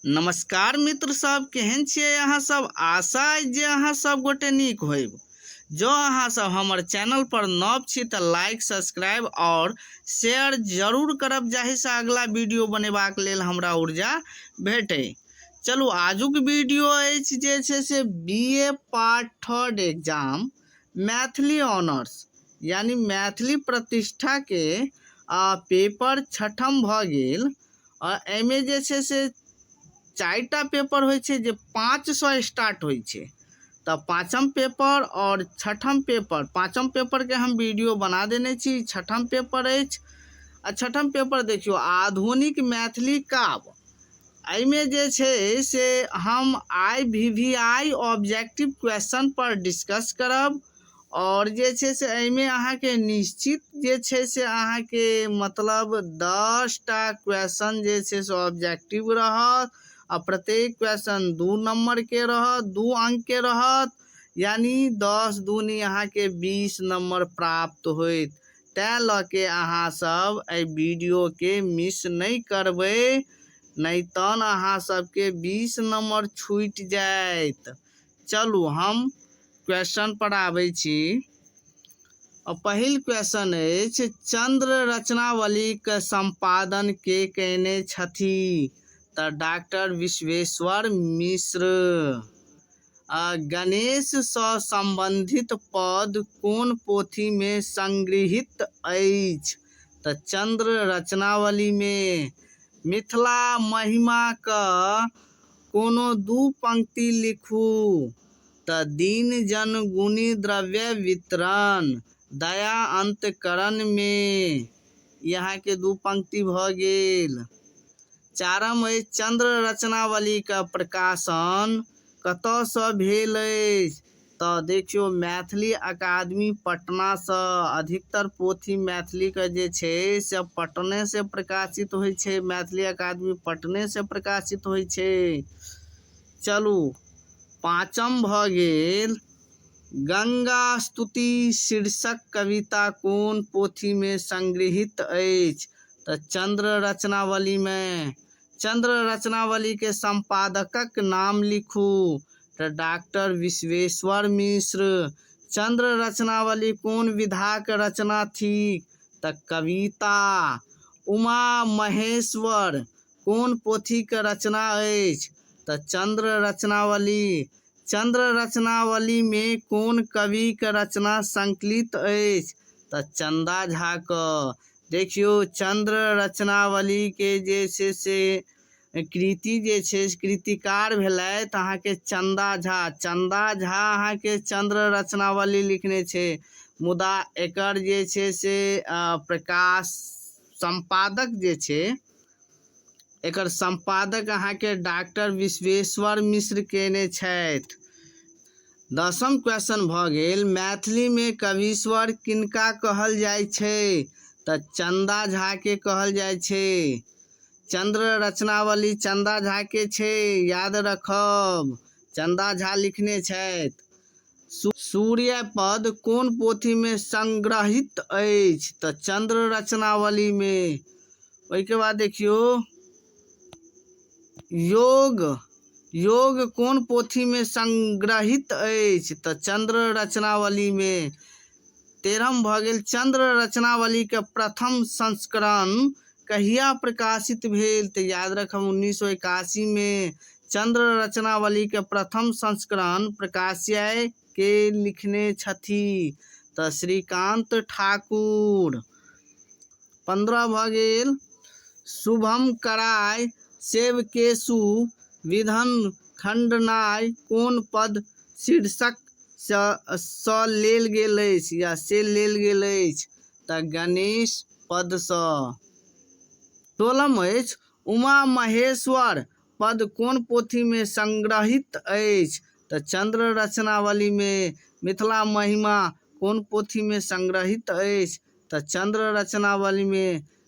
नमस्कार मित्र सब, केहन छियै अहाँ सब? आशा अछि जे अहाँ सब गोटे नीक होइब। जँ अहाँ सब हमर चैनल पर नव छी तऽ लाइक, सब्सक्राइब और शेयर जरूर करब, जाहिसँ अगला वीडियो बनेबाक लेल हमरा ऊर्जा भेटै। चलू, आजुक वीडियो अछि जे छै से B A part third exam Maithili honours, यानी मैथिली प्रतिष्ठाके पेपर छठम भऽ गेल। आ एहिमे जे छै से चारिटा पेपर होइ छै जे 5सँ स्टार्ट होइ छै। तऽ पाँचम पेपर आओर छठम पेपर, पाँचम पेपरके हम वीडियो बना देने छी, छठम पेपर अछि। आ छठम पेपर देखियौ, आधुनिक मैथिली काव्य। एहिमे जे छै से हम I V V I objective question per discuss करब। आओर जे छै से एहिमे अहाँके निश्चित जे छै से अहाँके मतलब 10टा क्वेश्चन जे छै से ऑब्जेक्टिव रहत आ प्रत्येक क्वेश्चन 2 नम्बरके रहत, 2 अंकके रहत, यानी 10 दूनी अहाँके 20 नम्बर प्राप्त होइत। तैँ लऽ के अहाँ सब एहि वीडियोके मिस नहि करबै, नहि तहन अहाँ सबके 20 नम्बर छूटि जायत। चलू, हम क्वेश्चन पर आबै छी। पहिल क्वेश्चन अछि, चंद्र रचनावलीक सम्पादन के कयने छथि? तऽ डॉक्टर विश्वेश्वर मिश्र। गणेशसँ सम्बन्धित पद कोन पोथीमे संगृहीत अछि? तऽ चंद्र रचनावलीमे। मिथिला महिमाक कोनो 2 पंक्ति लिखू। तऽ दीन जन गुणी द्रव्य वितरण दया अंतकरणमे, ई अहाँके 2 पंक्ति भऽ गेल। चारम अछि, चंद्र रचनावलीके प्रकाशन कतयसँ भेल अछि? तऽ देखियौ, मैथिली अकादमी पटनासँ। अधिकतर पोथी मैथिलीके जे छै से पटनेसँ प्रकाशित होइ छै, मैथिली अकादमी पटनेसँ प्रकाशित होइ छै। चलू, पाँचम भऽ गेल, गंगा स्तुति शीर्षक कविता कोन पोथीमे संगृहीत अछि? तऽ चंद्र रचनावलीमे। चंद्र रचनावलीके सम्पादकक नाम लिखू। तऽ डॉक्टर विश्वेश्वर मिश्र। चंद्र रचनावली कोन विधाक रचना थिक? तऽ कविता। उमा महेश्वर कोन पोथीके रचना अछि? तऽ चंद्र रचनावली। चंद्र रचनावलीमे कोन कविके रचना संकलित अछि? तऽ चंदा झा क। देखियौ, चंद्र रचनावलीके जे छै से कृति जे छै, कृतिकार भेलथि अहाँके चंदा झा। चंदा झा अहाँके चंद्र रचनावली लिखने छै, मुदा एकर जे छै से प्रकाश सम्पादक जे छै, एकर सम्पादक अहाँके डॉक्टर विश्वेश्वर मिश्र केने छथि। 10म क्वेश्चन भऽ गेल, मैथिलीमे कवीश्वर किनका कहल जाइ छै? तऽ चंदा झा के कहल जाइ छै। चंद्र रचनावली चंदा झा के छै, याद रखब, चंदा झा लिखने छथि। सूर्य पद कोन पोथीमे संग्रहित अछि? तऽ चंद्र रचनावलीमे। ओहिके बाद देखियौ, योग योग कोन पोथीमे संग्रहित अछि? तऽ चंद्र रचनावलीमे। 13म भऽ गेल, चंद्र रचनावलीके प्रथम संस्करण कहिया प्रकाशित भेल? तऽ याद रखब, 1981मे। चंद्र रचनावलीके प्रथम संस्करण प्रकाश्य के लिखने छथि? तऽ श्रीकान्त ठाकुर। 15 भऽ गेल, शुभम कराय सेवकेशु विधन खंडनाय कोन पद शीर्षक सँ लेल गेल अछि या से लेल गेल अछि? तऽ गणेश पदसँ। 16म अछि, उमा महेश्वर पद कोन पोथीमे संग्रहित अछि? तऽ चंद्र रचनावलीमे। मिथिला महिमा कोन पोथीमे संग्रहित अछि? तऽ चंद्र रचनावलीमे।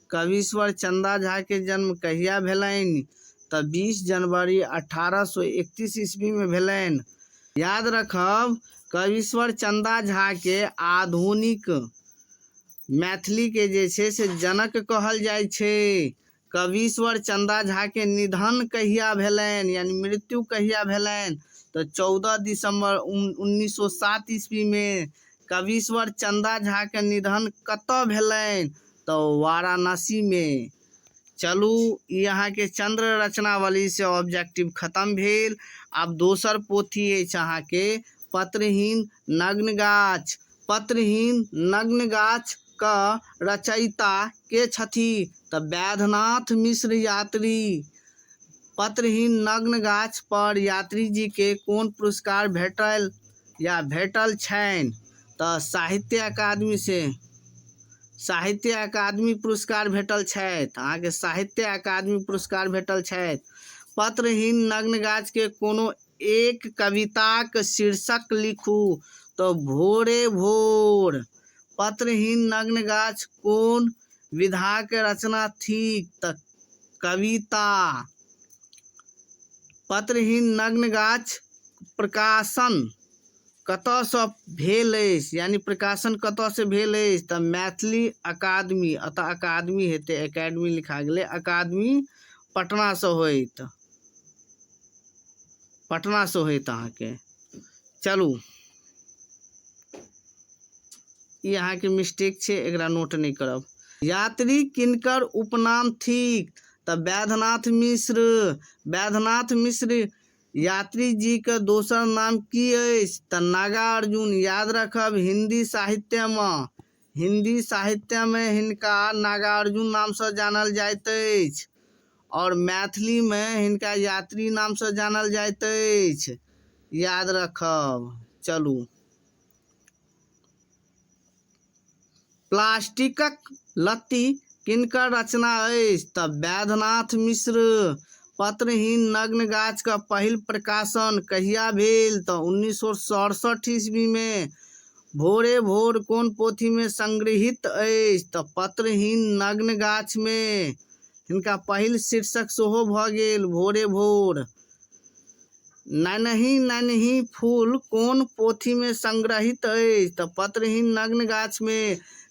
कवीश्वर चंदा झा के जन्म कहिया भेलनि? तऽ 20 जनवरी 1831 ईस्वीमे भेलनि। याद रखब, कवीश्वर चंदा झा के आधुनिक मैथिली के जे छै से जनक कहल जाइ छै। कवीश्वर चंदा झा के निधन कहिया भेलनि यानी मृत्यु कहिया भेलनि? तऽ 14 दिसंबर 1907 ईस्वी में। कवीश्वर चंदा झा के निधन कतऽ भेलनि? तऽ वाराणसी में। चलू, ई अहाँके चंद्र रचनावली से ऑब्जेक्टिव खत्म भेल। आब दोसर पोथी अछि अहाँके पत्रहीन नग्न गाछ। पत्रहीन नग्न गाछ क रचयिता के छथि? तऽ वैद्यनाथ मिश्र यात्री। पत्रहीन नग्न गाछ पर यात्री जी के कोन पुरस्कार भेटल या भेटल छनि? तऽ साहित्य अकादमी से, साहित्य अकादमी पुरस्कार भेटल छथि अहाँके, साहित्य अकादमी पुरस्कार भेटल छथि। पत्रहीन नग्न गाछ के कोनो एक कविताक शीर्षक लिखू। तऽ भोरे भोर। पत्रहीन नग्न गाछ कोन विधाक रचना थिक? तऽ कविता। पत्रहीन नग्न गाछ प्रकाशन कतयसँ भेल अछि, यानी प्रकाशन कतयसँ भेल अछि? तऽ मैथिली अकादमी, अतः अकादमी हेतै, एकेडमी लिखा गेलै, अकादमी पटनासँ होइत, पटनासँ होइत अहाँके। चलू, ई अहाँके मिस्टेक छै, एकरा नोट नहि करब। यात्री किनकर उपनाम थिक? तऽ वैद्यनाथ मिश्र। वैद्यनाथ मिश्र यात्री जी के दोसर नाम की अछि? तऽ नागार्जुन। याद रखब, हिंदी साहित्यमे, हिंदी साहित्यमे हिनका नागार्जुन नामसँ जानल जाइत अछि आओर मैथिलीमे हिनका यात्री नामसँ जानल जाइत अछि, याद रखब। चलू, प्लास्टिकक लत्ती किनकर रचना अछि? तऽ वैद्यनाथ मिश्र। पत्रहीन नग्न गाछ के पहिल प्रकाशन कहिया भेल? तऽ 1967 ईस्वी में। भोरे भोर कोन पोथी में संग्रहित अछि? तऽ पत्रहीन नग्न गाछ में। हिनका पहिल शीर्षक सेहो भऽ गेल भोरे भोर। नैनही नैनही फूल कोन पोथीमे संग्रहित अछि? तऽ पत्रहीन नग्न गाछमे।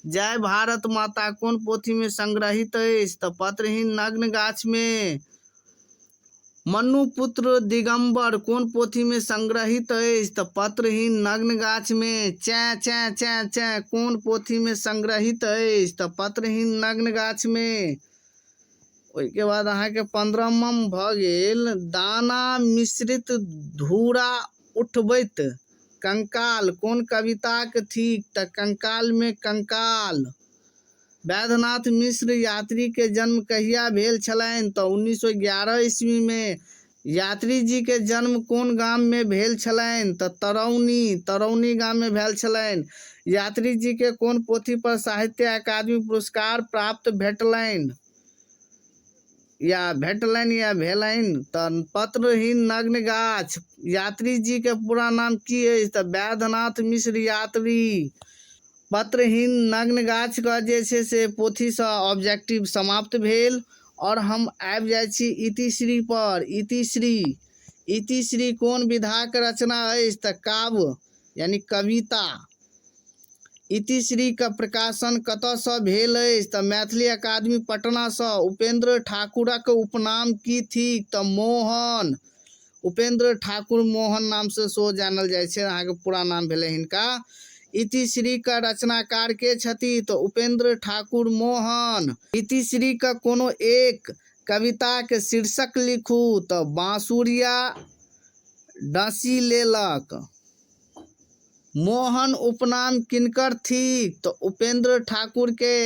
जय भारत माता कोन पोथीमे संग्रहित अछि? तऽ पत्रहीन नग्न गाछमे। मनु पुत्र दिगंबर कोन पोथीमे संग्रहित अछि? तऽ पत्रहीन नग्न गाछमे। चैं चैं चैं चैं कोन पोथीमे संग्रहित अछि? तऽ पत्रहीन नग्न गाछमे। ओहिके बाद अहाँके 15म भऽ गेल दाना मिश्रित धूरा उठबैत कंकाल कोन कविताक थिक? तऽ कंकालमे कंकाल। वैद्यनाथ मिश्र यात्री के जन्म कहिया भेल छलनि? तऽ 1911 ईस्वी में। यात्री जी के जन्म कोन गाम में भेल छलनि? तऽ तरौनी, तरौनी गाम में भेल छलनि। यात्री जी के कोन पोथी पर साहित्य अकादमी पुरस्कार प्राप्त भेटलनि या भेटलनि या भेलनि? तऽ पत्रहीन नग्न गाछ। यात्री जी के पूरा नाम की अछि? तऽ वैद्यनाथ मिश्र यात्री। पत्रहीन नग्न गाछके जे छै से पोथीसँ ऑब्जेक्टिव समाप्त भेल आओर हम आबि जाइ छी इतिश्री पर। इतिश्री, इतिश्री कोन विधाके रचना अछि? तऽ काव्य यानी कविता। इतिश्रीके प्रकाशन कतयसँ भेल अछि? तऽ मैथिली अकादमी पटनासँ। उपेंद्र ठाकुरक उपनाम की थिक? तऽ मोहन। उपेंद्र ठाकुर मोहन नामसँ सेहो जानल जाइ छै, अहाँके पूरा नाम भेलै हिनका। इतिश्रीके रचनाकार के छथि? तऽ उपेंद्र ठाकुर मोहन। इतिश्रीके कोनो एक कविताके शीर्षक लिखू। तऽ बाँसुरिया डँसि लेलक। मोहन उपनाम किनकर थिक? तऽ उपेंद्र ठाकुर के।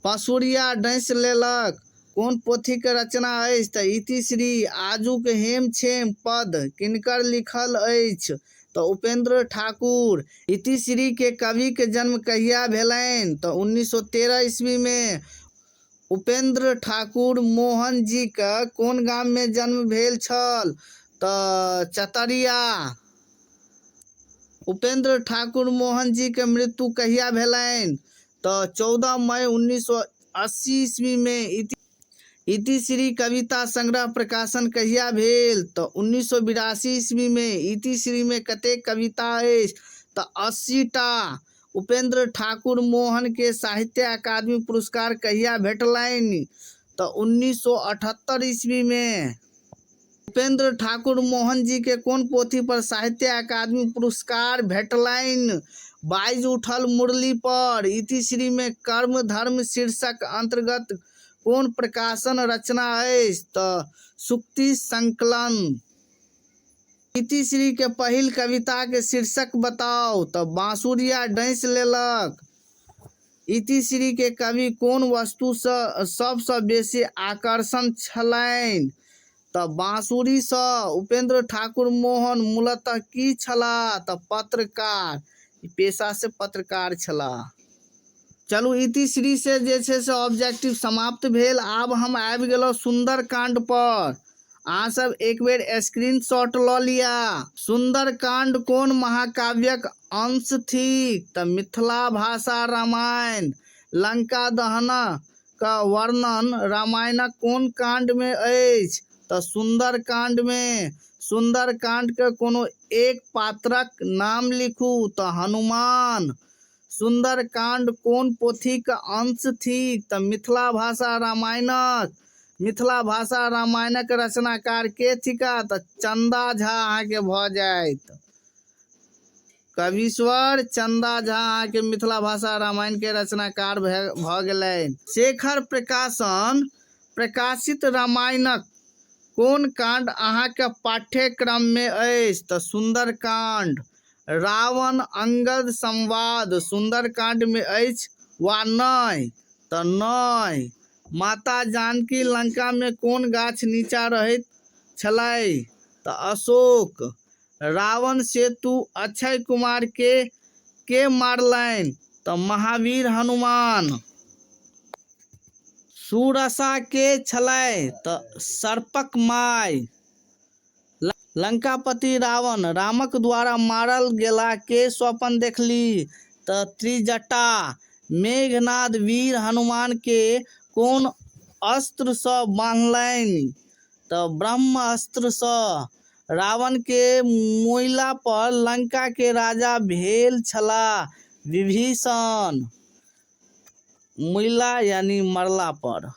पसुरिया डँसि लेलक कोन पोथीके रचना अछि? तऽ इतिश्री। आजुक हेम छेम पद किनकर लिखल अछि? तऽ उपेंद्र ठाकुर। इतिश्री के कविके जन्म कहिया भेलनि? तऽ 1913 ईस्वी में। उपेंद्र ठाकुर मोहन जी के कोन गाम में जन्म भेल छल? तऽ चतरिया। उपेंद्र ठाकुर मोहन जी के मृत्यु कहिया भेलनि? तऽ 14 मई 1980 ईस्वी में। इतिश्री कविता संग्रह प्रकाशन कहिया भेल? तऽ 1982 ईस्वी में। इतिश्री में कतेक कविता अछि? तऽ 80 टा। उपेंद्र ठाकुर मोहन के साहित्य अकादमी पुरस्कार कहिया भेटलनि? तऽ 1978 ईस्वीमे। उपेंद्र ठाकुर मोहन जी के कोन पोथी पर साहित्य अकादमी पुरस्कार भेटलनि? बाजि उठल मुरली पर। इतिश्री मे कर्म धर्म शीर्षक अंतर्गत कोन प्रकाशन रचना अछि? तऽ सूक्ति संकलन। इतिश्री के पहिल कविता के शीर्षक बताउ। तऽ बाँसुरिया डँसि लेलक। इतिश्री के कवि कोन वस्तुसँ सभसँ बेसी आकर्षण छलनि? तऽ बाँसुरीसँ। उपेंद्र ठाकुर मोहन मूलतः की छलाह? तऽ पत्रकार, पेशासँ पत्रकार छलाह। चलू, इतिश्री से जे छै से ऑब्जेक्टिव समाप्त भेल। आब हम आबि गेलहुँ सुंदरकांड पर। अहाँ सब एक बेर स्क्रीनशॉट लऽ लिअ। सुंदरकांड कोन महाकाव्यक अंश थिक? तऽ मिथिला भाषा रामायण। लंका दहन क वर्णन रामायणक कोन कांड मे अछि? तऽ सुंदरकांड मे। सुंदरकांड के कोनो एक पात्रक नाम लिखू। तऽ हनुमान। सुंदरकांड कोन पोथीक अंश थिक? तऽ मिथिला भाषा रामायणक। मिथिला भाषा रामायणक रचनाकार के थिका? तऽ चंदा झा अहाँके भऽ जायत। कवीश्वर चंदा झा अहाँके मिथिला भाषा रामायण के रचनाकार भऽ गेलनि। शेखर प्रकाशन प्रकाशित रामायणक कोन कांड अहाँके पाठ्यक्रममे अछि? तऽ सुंदरकांड। रावण अंगद संवाद सुंदरकांडमे अछि वा नहि? तऽ नहि। माता जानकी लंकामे कोन गाछ नीचा रहैत छलै? तऽ अशोक। रावण सेतु अक्षय कुमार के मारलनि? तऽ महावीर हनुमान। सुरसा के छलै? तऽ सर्पक माय। लंकापति रावण रामक द्वारा मारल गेला के स्वप्न देखली? तऽ त्रिजटा। मेघनाद वीर हनुमान के कोन अस्त्रसँ बान्हलनि? तऽ ब्रह्मास्त्रसँ। रावण के मुइला पर लंका के राजा भेल छलाह विभीषण। मुइला यानी मरला पर।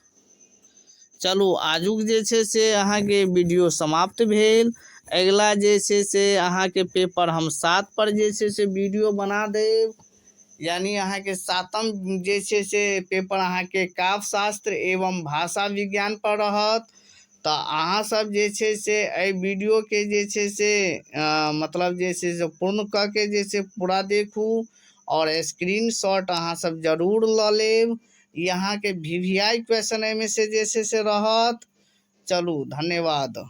चलू, आजुक जे छै से अहाँके वीडियो समाप्त भेल। अगिला जे छै से अहाँके पेपर हम 7 पर जे छै से वीडियो बना देब, यानी अहाँके सातम जे छै से पेपर अहाँके काव्य शास्त्र एवं भाषा विज्ञान पर रहत। तऽ अहाँ सब जे छै से एहि वीडियोके जे छै से मतलब जे छै से पूर्ण कऽ के जे छै पूरा देखू आओर स्क्रीन शॉट अहाँ सब जरूर लऽ लेब। ई अहाँके VVI question एहिमे से जे छै से रहत। चलू, धन्यवाद।